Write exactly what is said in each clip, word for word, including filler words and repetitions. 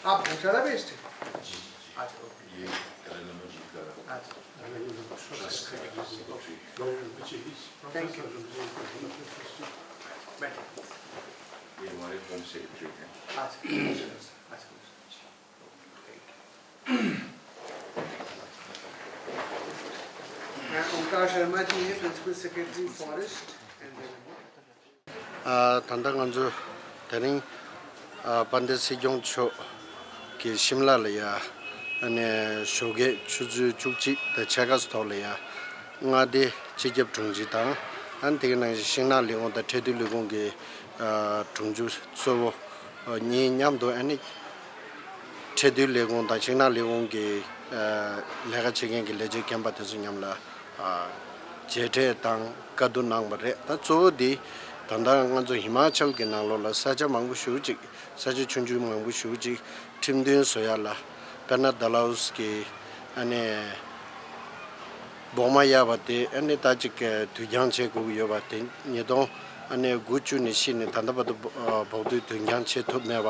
आप बहुत ज़्यादा बेचते हैं? जी, जी, जी। अच्छा, ओके। ये एल एन एम जी का, अच्छा। ट्रस्ट का सेक्रेटरी। Thank you। बैठिए। ये हमारे होम सेक्रेटरी हैं। अच्छा। अच्छा। मैं ओंकार शर्मा जी हैं, principal secretary forest and revenue. ཨ། ད་ལྟ་ང་ཚོ་དེ་རིང་ཨ་དཔལ་ལྡན་སྲིད་སྐྱོང་མཆོག་གིས་ཤིམ་ལ་ལ་ཡ་ཨ་ནི་ཞོགས་ཀས་ཆུ་ཚོད་བཅུ་གཅིག་དང་ཕྱེད་ཀ་ཙམ་ཐོག་ལ་ཡ་མངའ་སྡེ་སྤྱི་ཁྱབ་དྲུང་ཆེ་དང་། ཨ་ནི་དེ་ག་ནང་བཞིན་ཤིང་ནགས་ལས་ཁུངས་དང་ཁྲལ་བསྡུ་ལས་ཁུངས་ཀྱི་ཨ་དྲུང་ཆེ་གཙོ་བོ་གཉིས་མཉམ་དུ། ཨ་ནི་ཁྲལ་བསྡུ་ལས་ཁུངས་དང་ཤིང་ནགས་ལས་ཁུངས་ཀྱི་ཨ་ལས་ཀ་བྱེད་མཁན་གྱི་ལས་བྱེད་རྒན་པ་དེ་ཚོ་མཉམ་ལ་ཨ་མཇལ་འཕྲད་དང་བཀའ་བསྡུར་གནང་བ་རེད། ད་གཙོ་བོ་འདི་ད་ལྟ་ང་ཚོ་ཧི་མ་ཅལ་གྱི་ནང་ལོགས་ལ་ས་ཆ་མང་པོ་ཞེ་པོ་ཅིག་ས་ཆ་ཆུང་ཆུང་མང་པོ་ཞེ་པོ་ཅིག་ཁྲིམས་མཐུན་བཟོ་ཡ་ལ། དཔེར་ན་ཌལ་ཧོ་སི་གི་ཨ་ནི་སྦོག་མ་གཡར་བ་དེ་ཨ་ནི་ད་ཅིག་དུས་འགྱངས་བྱེད་དགོས་ཀྱི་ཡོད་པ་དེ། ཉིས་སྟོང་ཨ་ནི་དགུ་བཅུ་ནས་བཤད་ནས་ད་ལྟ་བར་དུ་སྦོག་དུས་དུས་འགྱངས་བྱེད་ཐུབ་མེད་པ།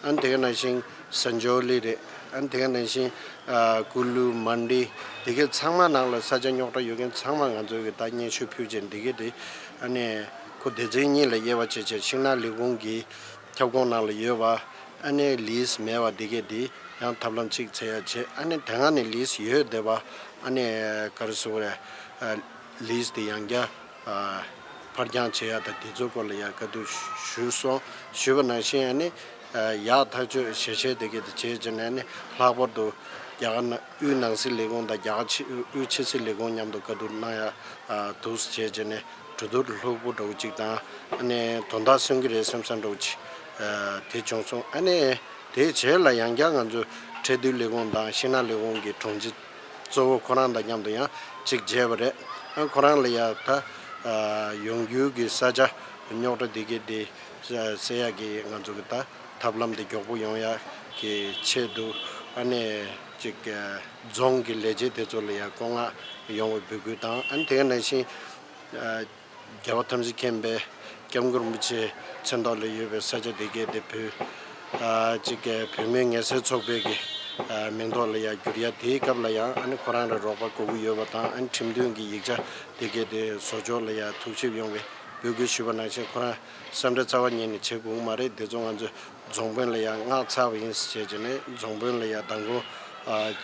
ཨ་ནི་དེ་ག་ནང་བཞིན་སན་ཇོ་ལི་རེད། ཨ་ནི་དེ་ག་ནང་བཞིན་ཨ་ཀུ་ལུ། མན་ཌི། དེ་གའི་ཚང་མ་ནང་ལ་ས་ཆ་རྙོག་དྲ་ཡོད་མཁན་ཚང་མ་ང་ཚོ་གིས་ད་སྙན་ཞུ་ཕུལ་བྱས། དེ་གའི་དེ་ཨ་ནི་ཁོ་སྡེ་ཚན་གཉིས་ལ་དབྱེ་བ་ཕྱེ་བྱས། ཤིང་ནགས་ལས་ཁུངས་ཀྱི་ཁྱབ་ཁོངས་ནང་ལ་ཡོད་པ། ཨ་ནི་ལིས་མེད་པ་དེ་གའི་དེ་ཡང་ཐབས་ལམ་གཅིག་འཚོལ་ཡ་བྱས། ཨ་ནི་དེ་སྔ་ནས་ལིས་ཡོད་བསྡད་པ། ཨ་ནི་ག་རེ་ཟེར་དགོས་རེད། ཨ་ལིས་དེ་ཡང་བསྐྱར་ཨ་ཕར་འགྱངས་བྱེད་ཡ་དང་དེ་ཚོའི་སྐོར་ལ་ཡང་བཀའ་བསྡུར་ཞུས་སོང་། ཞུས་པ་ནང་བཞིན་ཨ་ནི་ཨ་ཡག་ཐག་གཅོད་ཞལ་བཞེས་དེ་གའི་དེ་བྱས་བྱས་ནས། ཨ་ནི་ལྷག་པར་དུ་རྒྱ་གར་ནང་དབུས་ནང་སྲིད་ལས་ཁུངས་དང་རྒྱ་གར་ཕྱི་དབུས་ཕྱི་སྲིད་ལས་ཁུངས་མཉམ་དུ་བཀའ་བསྡུར་གནང་ཡ་ཨ་འདུག་སེ་བྱས་བྱས་ནས། གྲོས་བསྡུར་ལྷུག་པོ་འདྲ་བོ་ཅིག་དང་། ཨ་ནི་དོན་དག་སེལ་གྱི་རེད་བསམ་བསམ་འདྲ་བོ་ཅིག་ཨ་དེ་བྱུང་སོང་། ཨ་ནི་དེའི་རྗེས་ལ་ཡང་བསྐྱར་ང་ཚོ་ཁྲལ་བསྡུ་ལས་ཁུངས་དང་ཤིང་ནགས་ལས་ཁུངས་ཀྱི་དྲུང་ཆེ་གཙོ་བོ་ཁོ་རང་དང་མཉམ་དུ་ཡང་ཅིག་མཇལ་བ་རེད། ཨ་ཁོ་རང་ལ་ཡང་ད་ཨ་ཡོང་རྒྱུ་གི་ས་ཆ་རྙོག་དྲ་དེ་གའི་དེ་སེལ་ཡག་གི་ང་ཚོ་གི་ད་ཐབས་ལམ་དེ་མགྱོགས་པོ་ཡོང་ཡག་གི་ཆེད་དུ། ཨ་ནི་ཅིག་ཨ་རྫོང་གི་ལས་བྱེད་དེ་ཚོ་ལ་ཡང་བཀོད་མངགས་ཡོང་བའི་འབོད་སྐུལ་དང་། ཨ་ནི་དེ་ག་ནང་བཞིན་ཨ་རྒྱལ་བ་ཐམས་ཅད་མཁྱེན་པའི་སྐྱབས་མགོན་རིན་པོ་ཆེ་མཚན་ཐོག་ལ་ཡོད་པའི་ས་ཆ་དེ་གའི་དེ་བོད་ཨ་ཅིག་གི་བོད་མིའི་ངལ་སེལ་ཚོགས་པའི་གི་ཨ་མིང་ཐོག་ལ་ཡང་བསྒྱུར་ཡ། དེའི་སྐབས་ལ་ཡང་ཨ་ནི་ཁོ་རང་ལ་རོགས་པ་དགོས་ཀྱི་ཡོད་པ་དང་། ཨ་ནི་ཁྲིམས་མཐུན་གྱི་ཡིག་ཆ་དེ་གའི་དེ་བཟོ་ཕྱོགས་ལ་ཡང་ཐུགས་ཞིབ་ཡོང་བའི་འབོད་སྐུལ་ཞུས་པ་ནང་བཞིན་ཁོ་རང་བསམ་འཆར་རྩ་བ་ཉིད་ནས་བྱེད་དགོས་ཀྱི་མ་རེད། དེ་ཚོ་ང་ཚོས་རྫོང་དཔོན་ལ་ཡང་མངགས་ཚར་བ་ཡིན་ཟེར་བྱས་ནས། རྫོང་དཔོན་ལ་ཡང་མདང་དགོང་ཨ་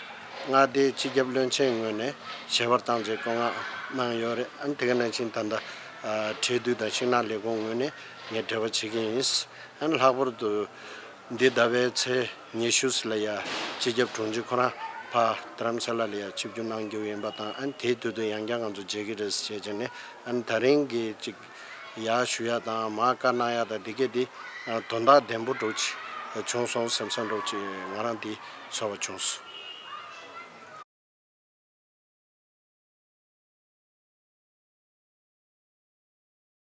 མངའ་སྡེའི་སྤྱི་ཁྱབ་བློན་ཆེན་ངོས་ནས་ཞལ་པར་བཏང་བྱས་བཀོད་མངགས་གནང་ཡོད་རེད། ཨ་ནི་དེ་ག་ནང་བཞིན་ད་ལྟ་ཨ་ཁྲལ་བསྡུ་དང་ཤིང་ནགས་ལས་ཁུངས་ངོས་ནས་ངས་འབྲེལ་བ་བྱེད་ཀྱི་ཡིན། ཨ་ནི་ལྷག་པར་དུ་འདི་ཟླ་བའི་ཚེས་ཉི་ཤུ་ལ་ཡ་སྤྱི་ཁྱབ་དྲུང་ཆེ་ཁོ་རང་ཕར་རྡ་རམ་ས་ལ་ལ་ཡ་ཆིབས་བསྒྱུར་གནང་རྒྱུ་ཡིན་པ་དང་། ཨ་ནི་དེའི་དུས་དུ་ཡང་བསྐྱར་ང་ཚོ་མཇལ་གྱི་རེད་ཟེར་བྱས་ནས། ཨ་ནི་ད་རིང་གི་ཅིག་ཡར་ཞུ་ཡ་དང་མར་བཀའ་གནང་ཡ་དང་དེ་གས་དེ་དོན་དག་ལྡན་པོ་འདྲ་བོ་ཅིག་བྱུང་སོང་བསམ་བསམ་འདྲ་བོ་ཅིག་ང་རང་དེ་ཚོར་བ་བྱུང་སོང་།